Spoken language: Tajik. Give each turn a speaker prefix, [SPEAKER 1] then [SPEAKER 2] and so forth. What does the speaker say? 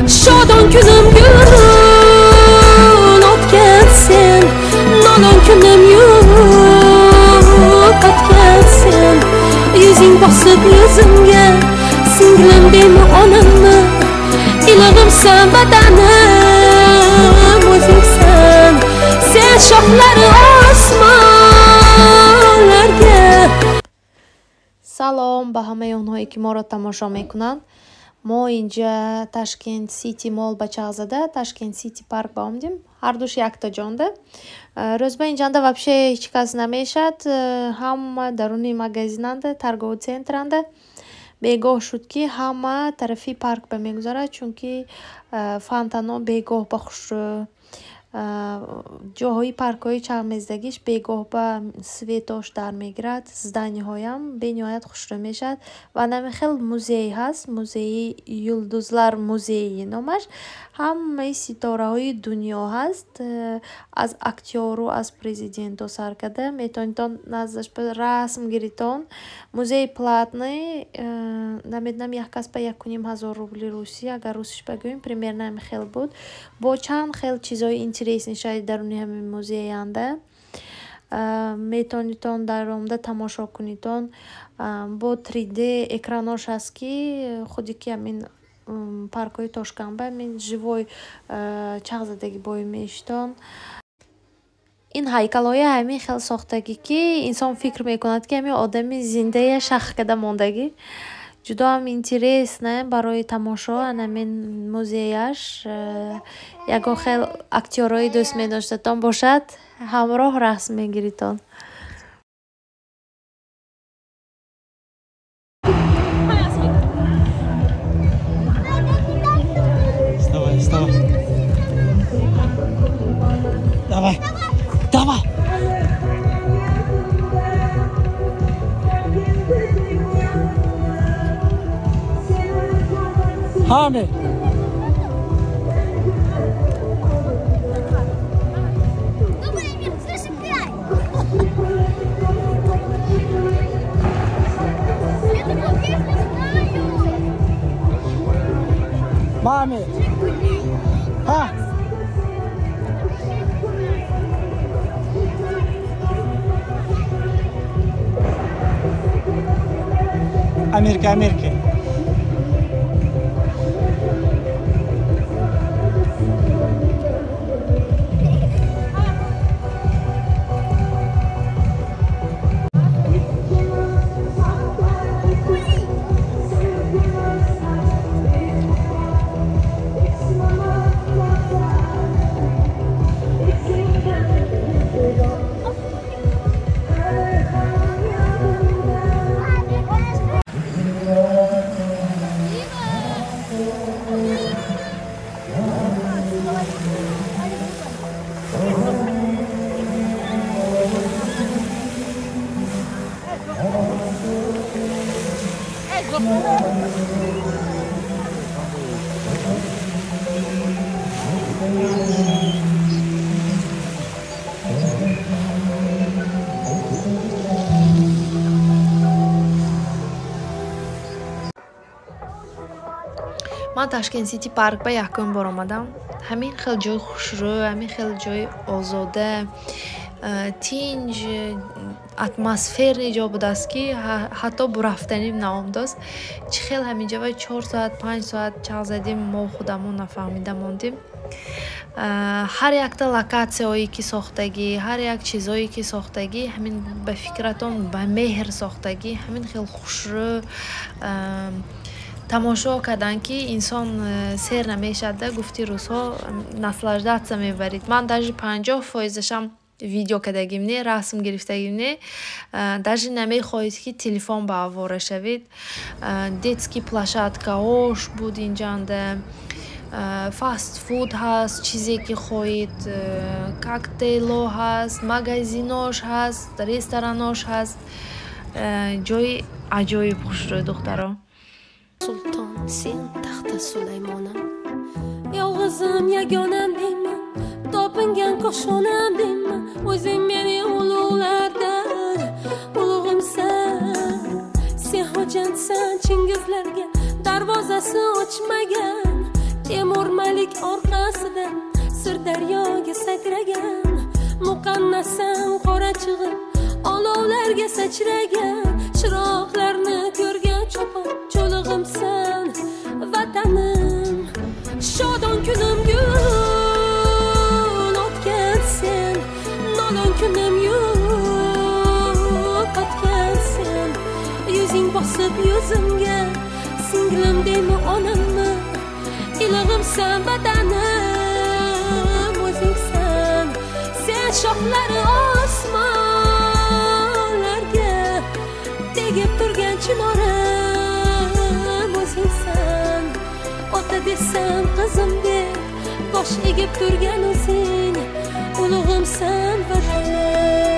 [SPEAKER 1] Shodon kunim gul otgan sen, nolon kunim yo'qotgan sen. Yuzing bosib yuzimga, singlim deymi onamni, ilig'imsan vatanim o'zingsan. Sen shoxlari osmonlarga.
[SPEAKER 2] Салом ба ҳамаи онҳое ки моро тамошо мекунанд. Мо инҷа Ташкент Сити Мол ба чағзада, Ташкент Сити Парк ба омадем. Ҳардуш якта ҷонда. Рӯзба инҷанда вообще ҳеҷ кас намешад. Ҳама даруни магазинанда, торговый центранда. Бегоҳ шуд ки ҳама тарафи парк ба мегузарад, чунки фонтано бегоҳ ба хушрӯ. Ҷоҳои паркҳои чағмездагиш бегоҳ ба светош дар мегирад, зданиҳоям бениҳоят хушрӯ мешавад. Ва нами хел музей ҳаст, музеи Юлдузлар музеи номаш. Ҳамаи ситораҳои дунё ҳаст, аз актёру аз президенту сар карда метавонитон наздаш расм гиритон. Музеи платный, намедонам, як кас ба 1500 рубли русӣ, агар русиш бигӯем, примерно ҳамин хел буд. Бо чанд хел чизҳои интересный шояд даруни ҳамин музеянда. Метавонитон дар омада тамошо кунитон. Бо 3D экранош ҳаст ки худи ки ҳамин паркҳои Тошканба ҳамин живой чағзадагӣ бой мешитон. Ин ҳайкалҳои ҳамин хел сохтагӣ ки инсон фикр мекунад ки ҳамин одами зиндая шах карда мондагӣ. Ҷудоам интересно барои тамошо ҳамин музеяш. Ягон хел актёрҳои дӯст медоштатон бошад, ҳамроҳ расм мегиритон.
[SPEAKER 3] Вставай, вставай. Давай, давай. Ҳаме. Маме. Ҳа. Америка, Америка.
[SPEAKER 2] Ман Ташкент Сити Парк ба якум бор омадам. Ҳамин хел ҷои хушрӯ, ҳамин хел ҷои озода, тинҷ, атмосферни ҷо будааст ки ҳатто бурафтаним наомдост. Чӣ хел ҳамин ҷо 4 соат, 5 соат чағ задим, мо худамон нафаҳмида мондем. Ҳар якта локатсияҳое ки сохтагӣ, ҳар як чизҳое ки сохтагӣ, ҳамин ба фикратон ба меҳр сохтагӣ, ҳамин хел хушрӯ тамошо кардан ки инсон сер намешавад, гуфти рӯзҳо наслаждаться мебарид. Ман даже 50%-ашам видео кардагим не, расм гирифтагим не, даже намехоҳед ки телефон ба авора шавед. Детский площадкаҳош буд инҷанда, фастфуд ҳаст, чизе ки хоҳед, коктейлҳо ҳаст, магазинош ҳаст, ресторанош ҳаст. Ҷои аҷоиб хушрӯй духтаро.
[SPEAKER 1] Султон sen taxta Sulaymонam, yolg'izim yagonam deyman, topingan koshonam deyman, o'zing meni ulug'lardan ulug'imsan. Sen xo'jandsan Chingizlarga darvozasi ochmagan, Temur Balandlik orqasidan Sirdaryoga sakragan, muqannasan qorachig'im olovlarga sachragan, chiroqlarni ko'rgan chopon cho'lig'imsan vatanim. Shodon kunim gul otgan sen, nolon kunim yo'qotgan sen. Yuzing bosib yuzimga, singlim deymi onamni, ilig'imsan vatanim o'zingsan. Sen shoxlari osmonlarga tegib turgan chinorim o'zingsan. Ota desam qizim deb bosh egib turgan o'zing, ulug'imsan vatanim.